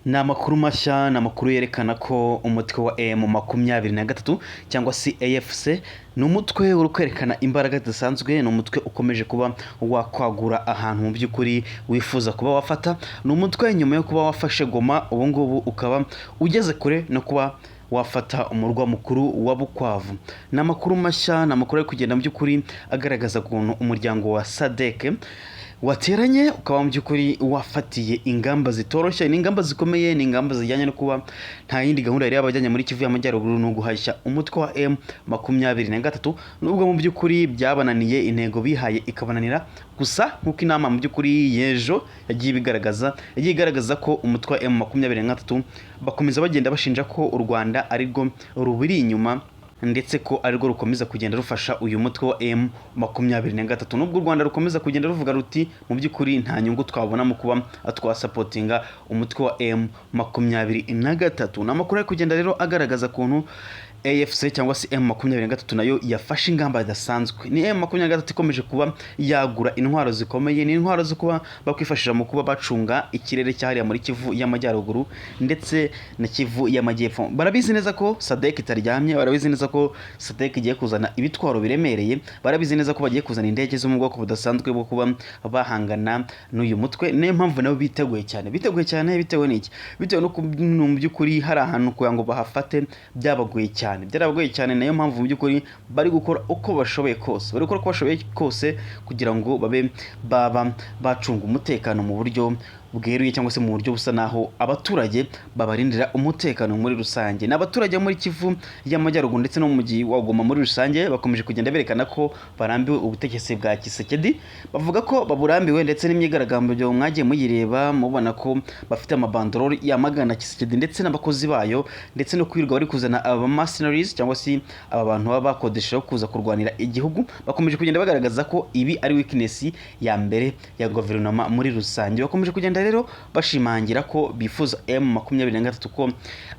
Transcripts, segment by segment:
Ni amakuru mashya, ni amakuru yerekana ko umutwe wa M23 cyangwa se AFC ni umutwe uri kwerekana imbaraga zidasanzwe. Ni umutwe ukomeje kuba wakwagura ahantu mu by'ukuri wifuza kuba wafata. Ni umutwe nyuma yo kuba wafashe Goma, ubu ngubu ukaba ugeze kure no kuba wafata umurwa mukuru wa Bukavu. Ni amakuru mashya, ni amakuru ari kugenda mu by'ukuri agaragaza ukuntu umuryango wa SADC wateranye, ukaba mu by'ukuri wafatiye ingamba zitoroshye. Ni ingamba zikomeye, ni ingamba zijyanye no kuba nta yindi gahunda yari yabajyanye muri Kivu y'Amajyaruguru, ni uguhashya umutwe wa M23, nubwo mu by'ukuri byabananiye, intego bihaye ikabananira. Gusa nk'uko inama mu by'ukuri y'ejo yagiye ibigaragaza, yagiye igaragaza ko umutwe wa M23 bakomeza bagenda bashinja ko u Rwanda arirwo rubiri inyuma, ndetse ko arirwo rukomeza kugenda rufasha uyu mutwe wa M23, nubwo u Rwanda rukomeza kugenda ruvuga ruti mu by'ukuri nta nyungu twabona mu kuba twasupportinga umutwe wa M23. Ni amakuru ari kugenda rero agaragaza ukuntu AFC cyangwa se M23 nayo yafashe ingamba zidasanzwe. Ni M23 ikomeje kuba yagura intwaro zikomeye, ni intwaro zo kuba bakwifashisha mu kuba bacunga ikirere cyahariya muri Kivu y'Amajyaruguru ndetse na Kivu y'Amajyepfo. Barabizi neza ko SADC itaryamye, barabizi neza ko SADC igiye kuzana ibitwaro biremereye, barabizi neza ko bagiye kuzana indege zo mu bwoko budasanzwe bwo kuba bahangana n'uyu mutwe. Niyo mpamvu nabo biteguye cyane. Biteguye cyane bitewe n'iki? Bitewe no mu by'ukuri hari ahantu kugira ngo bahafate byabagoye cyane, byarabagoye cyane. Nayo mpamvu mu by'ukuri bari gukora uko bashoboye kose, bari gukora uko bashoboye kose kugira ngo babe baba bacunga umutekano mu buryo bweruye, cyangwa se mu buryo busa naho abaturage babarindira umutekano muri rusange. Ni abaturage muri Kivu y'Amajyaruguru ndetse no mu mujyi wa Goma muri rusange bakomeje kugenda berekana ko barambiwe ubutegetsi bwa Tshisekedi. Bavuga ko baburambiwe, ndetse n'imyigaragambyo mwagiye muyireba, mubona ko bafite amabanderole yamagana Tshisekedi ndetse n'abakozi bayo, ndetse no kwirirwa bari kuzana aba mercenaries cyangwa se aba bantu baba bakodesheho kuza kurwanira igihugu. Bakomeje kugenda bagaragaza ko ibi ari weakness ya mbere ya guverinoma muri rusange. Bakomeje kugenda rero bashimangira ko bifuza M23 ko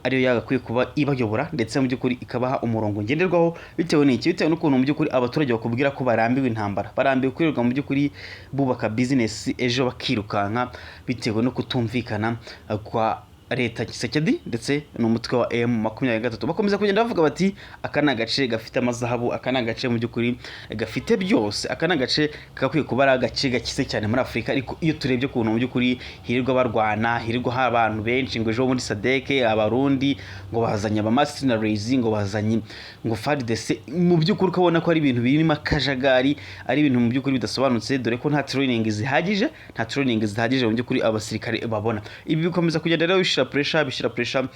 ariyo yagakwiye kuba ibayobora, ndetse mu by'ukuri ikabaha umurongo ngenderwaho. Bitewe n'iki? Bitewe n'ukuntu mu by'ukuri abaturage bakubwira ko barambiwe intambara, barambiwe kwirirwa mu by'ukuri bubaka business ejo bakirukanka bitewe no kutumvikana kwa leta Tshisekedi ndetse n'umutwe wa M23. Bakomeza kugenda bavuga bati aka ni agace gafite amazahabu, aka ni agace mu by'ukuri gafite byose, aka ni agace gakwiye kuba ari agace gakize cyane muri Afurika, ariko iyo turebye ukuntu mu by'ukuri hirirwa barwana, hirirwa hari abantu benshi, ngo ejo muri SADC Abarundi ngo bazanye aba mercenaries, ngo bazanye ngo FARDC, mu by'ukuri ukabona ko ari ibintu birimo akajagari, ari ibintu mu by'ukuri bidasobanutse, dore ko nta training zihagije, nta training zihagije mu by'ukuri abasirikare babona. Ibi bikomeza kugenda rero bishyira pressure, bishyira pressure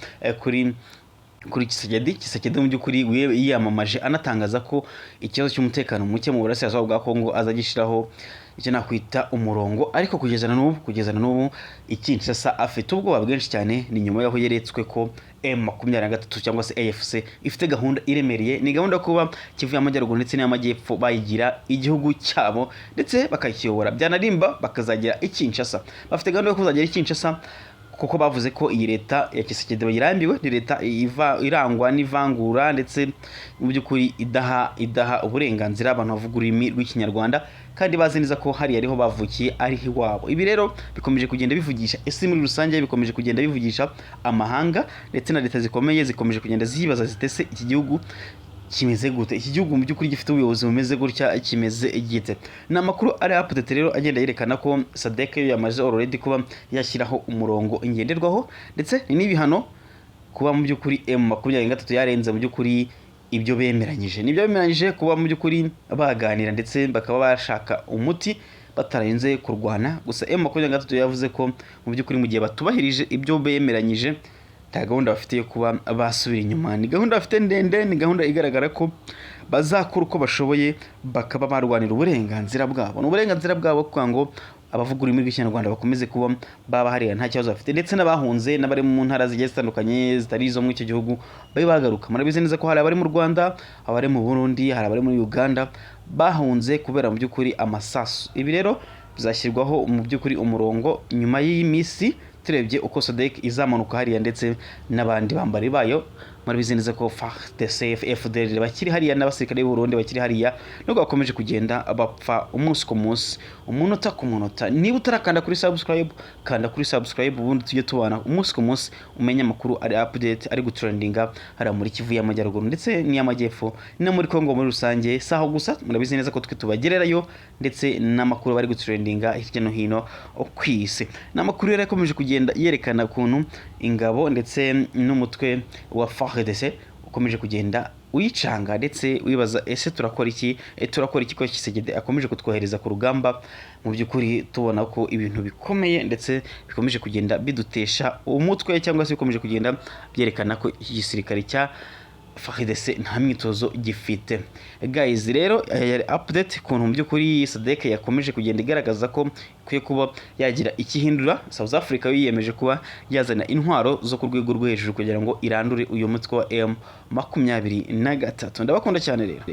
kuri Tshisekedi. Tshisekedi mu by'ukuri yiyamamaje anatangaza ko ikibazo cy'umutekano muke mu burasirazuba bwa Kongo azagishyiraho icyo nakwita umurongo, ariko kugeza na n'ubu i Kinshasa afite ubwoba bwinshi cyane. Ni nyuma y'aho yeretswe ko M23 cyangwa se AFC ifite gahunda iremereye. Ni gahunda yo kuba Kivu y'Amajyaruguru ndetse n'iy'Amajyepfo bayigira igihugu cyabo ndetse bakakiyobora, byanarimba bakazagera i Kinshasa. Bafite gahunda yo kuzagera i Kinshasa kuko bavuze ko iyi leta ya Tshisekedi bayirambiwe. Ni leta iva irangwa n'ivangura, ndetse mu by'ukuri idaha uburenganzira abantu bavuga ururimi rw'Ikinyarwanda, kandi bazi neza ko hariya ariho bavukiye, ariho iwabo. Ibi rero bikomeje kugenda bivugisha isi muri rusange, bikomeje kugenda bivugisha amahanga, ndetse na leta zikomeye zikomeje kugenda zibaza zitese iki gihugu kimeze gute? Iki gihugu mu by'ukuri gifite ubuyobozi bumeze gutya kimeze gite? Ni amakuru ari update rero agenda yerekana ko SADC yo yamaze already kuba yashyiraho umurongo ngenderwaho, ndetse ni n'ibihano kuba mu by'ukuri M23 yarenze mu by'ukuri ibyo bemeranyije. Nibyo bemeranyije kuba mu by'ukuri baganira ndetse bakaba bashaka umuti batarenze kurwana. Gusa M23 yavuze ko mu by'ukuri mu gihe batubahirije ibyo bemeranyije, nta gahunda bafite yo kuba basubira inyuma. Ni gahunda bafite ndende, ni gahunda igaragara ko bazakora uko bashoboye bakaba barwanira uburenganzira bwabo. Ni uburenganzira bwabo kugira ngo abavuga ururimi rw'Ikinyarwanda bakomeze kuba baba hariya nta kibazo bafite, ndetse n'abahunze n'abari mu ntara zigiye zitandukanye zitari izo muri icyo gihugu babe bagaruka. Murabizi neza ko hari abari mu Rwanda, abari mu Burundi, hari abari muri Uganda bahunze kubera mu by'ukuri amasasu. Ibi rero bizashyirwaho mu by'ukuri umurongo nyuma y'iyi minsi, turebye uko SADC izamanuka hariya ndetse n'abandi bambari bayo. Murabizi neza ko FARDC, FDLR bakiri hariya n'abasirikare b'u Burundi bakiri hariya, nubwo bakomeje kugenda bapfa umunsi ku munsi, umunota ku munota. Niba utarakanda kuri subscribe, kanda kuri subscribe, ubundi tujye tubana umunsi ku munsi, umenye amakuru ari update, ari gutrendinga hariya muri Kivu y'Amajyaruguru ndetse n'iy'Amajyepfo no muri Congo muri rusange. Si aho gusa, murabizi neza ko twe tubagererayo ndetse n'amakuru bari gutrendinga hirya no hino ku isi. Ni amakuru rero yakomeje kugenda yerekana ukuntu ingabo ndetse n'umutwe wa FARDC ukomeje kugenda uyicanga, ndetse wibaza: ese turakora iki? Turakora iki ko Tshisekedi akomeje kutwohereza ku rugamba? Mu by'ukuri tubona ko ibintu bikomeye ndetse bikomeje kugenda bidutesha umutwe, cyangwa se bikomeje kugenda byerekana ko iki gisirikare cya FARDC nta myitozo gifite. Guys, rero aya yari update ukuntu mu by'ukuri SADC yakomeje kugenda igaragaza ko ikwiye kuba yagira ikihindura. South Africa yo yiyemeje kuba yazana intwaro zo ku rwego rwo hejuru kugira ngo irandure uyu mutwe wa M23. Ndabakunda cyane rero.